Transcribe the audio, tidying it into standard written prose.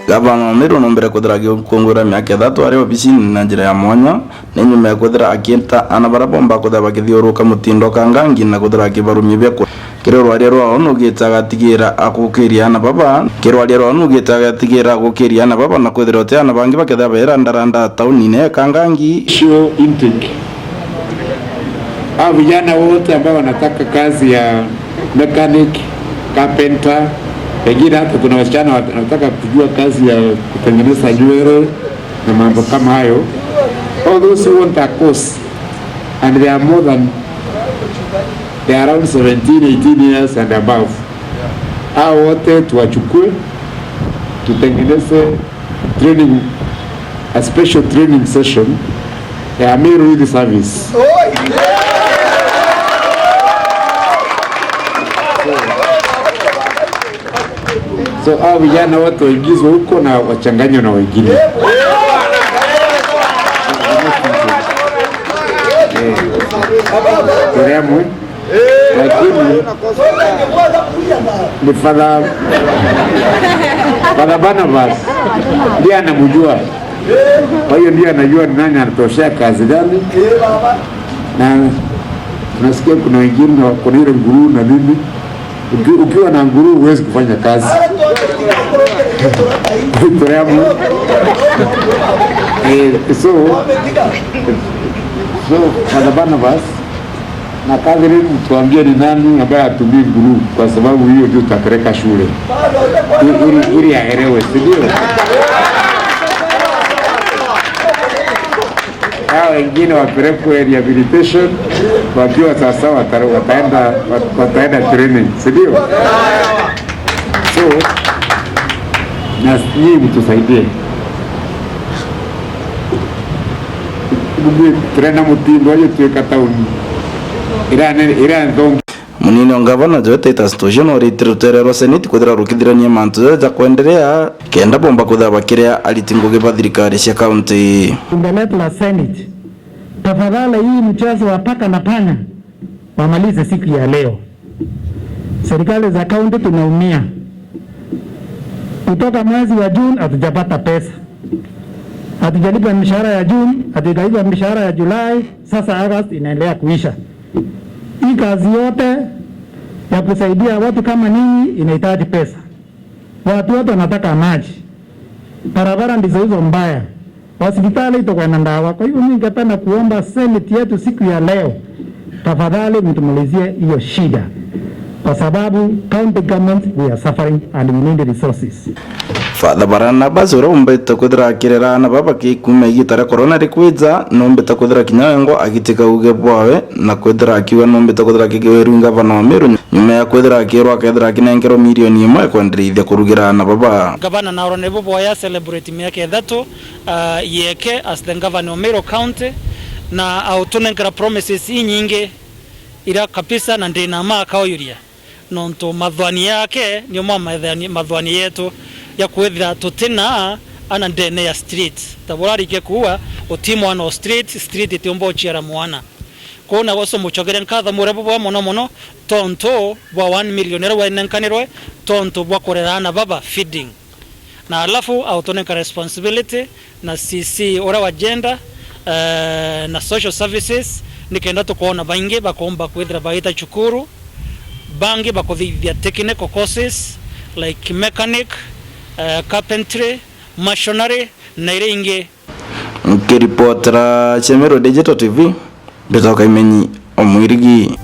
Gavana wa Meru nombere kwithira agikungwira miaka ithatu ari obisini na njira ya mwanya ni nyuma ya kwithira akiita ana baria bomba kwithira bakithiuruka mutindo kangangi na kwithira akibarumia biakura kiri rwaria rwao nugite agatigira agukiria ana baba kiri rwaria rwao nugite agatigira agukiria ana baba na kwithira uti ana bangi bakethira bairandaranda tauni-ini ya Kangangi. Show intake. Hao vijana wote ambao wanataka kazi ya mechanic, carpenter, pengine hata kuna wasichana wanataka kujua kazi ya kutengeneza nywele na mambo kama hayo. All those who want a course, and they are more than, they are around 17, 18 years and above. Hao wote tuwachukue, tutengeneze training, a special training session ya Meru Youth Service. So hao vijana wote waingizwe huko na wachanganywe na wengine. Turemwe. Lakini ni Father Barnabas ndiye anamjua. Kwa hiyo ndiye anajua ni nani anatoshea kazi gani. Na tunasikia kuna wengine wako na ile nguru na nini. Ukiwa na nguru huwezi kufanya kazi. Turemwe. So Father Barnabas na Catherine, mtuambie ni nani ambaye hatumii nguru, kwa sababu hiyo ndio tutapeleka shule ili aelewe, si ndio? Hao wengine wapelekwe rehabilitation, wakiwa sasa wataenda training, si ndio? So na nyinyi mtusaidie. Turena mutindo ayo tuweka tauni. Ira nthongi. Munini wa ngavana Joe Titus Tuju no ritire rutere rwa seneti kwithira rukithirania mantu ja kuendelea kenda bomba kwithira bakiria ariti ngugi ba thirikari cia kaunti. Bunge letu la Senate, tafadhali hii mchezo wa paka na panya wamalize siku ya leo. Serikali za kaunti tunaumia. Kutoka mwezi wa June hatujapata pesa. Hatujalipa mishahara ya June, hatujalipa mishahara ya Julai, sasa August inaendelea kuisha. Hii kazi yote ya kusaidia watu kama ninyi inahitaji pesa. Watu wote wanataka maji. Barabara ndizo hizo mbaya. Hospitali iko kwa ndawa. Kwa hivyo mimi ningependa kuomba Senate yetu siku ya leo, tafadhali mtumalizie hiyo shida. Kwa sababu county government we are suffering and we need resources. Father Barnabas uria umbite kwithira akirera na baba kikume igita ria corona rikwija numbite kwithira kinyawengo agitika uge bwawe na kwithira akiuga numbite kwithira akiweru ngavana wa Meru nyuma ya kwithira akirwa akethira akinenkerwo milioni imwe ekwendereithia kurugira na baba. Gavana na Aaron Boya celebrate miaka ithatu yeke as the governor of Meru County na autunenkera promises inyingi ira kabisa na ndina maka oyuria nontu mathwani yake nio mathwani yetu ya kwithira tutina ana ndene ya street taburarike kuwa uti mwana o street street itiumba uchiara mwana kona goso muchogere nkatha murebo bwa mono mono tonto bwa 1 million era wenenkanirwe tonto bwa korerana baba feeding na alafu autoneka responsibility na CC ora wa gender na social services nikenda tukuona baingi bakomba kwithira baita chukuru bangi bakuthithia technical courses like mechanic, carpentry, machinery na ile ingi. Nkiripotera Chemero Digital TV, Bitoka Imenyi, Omwirigi.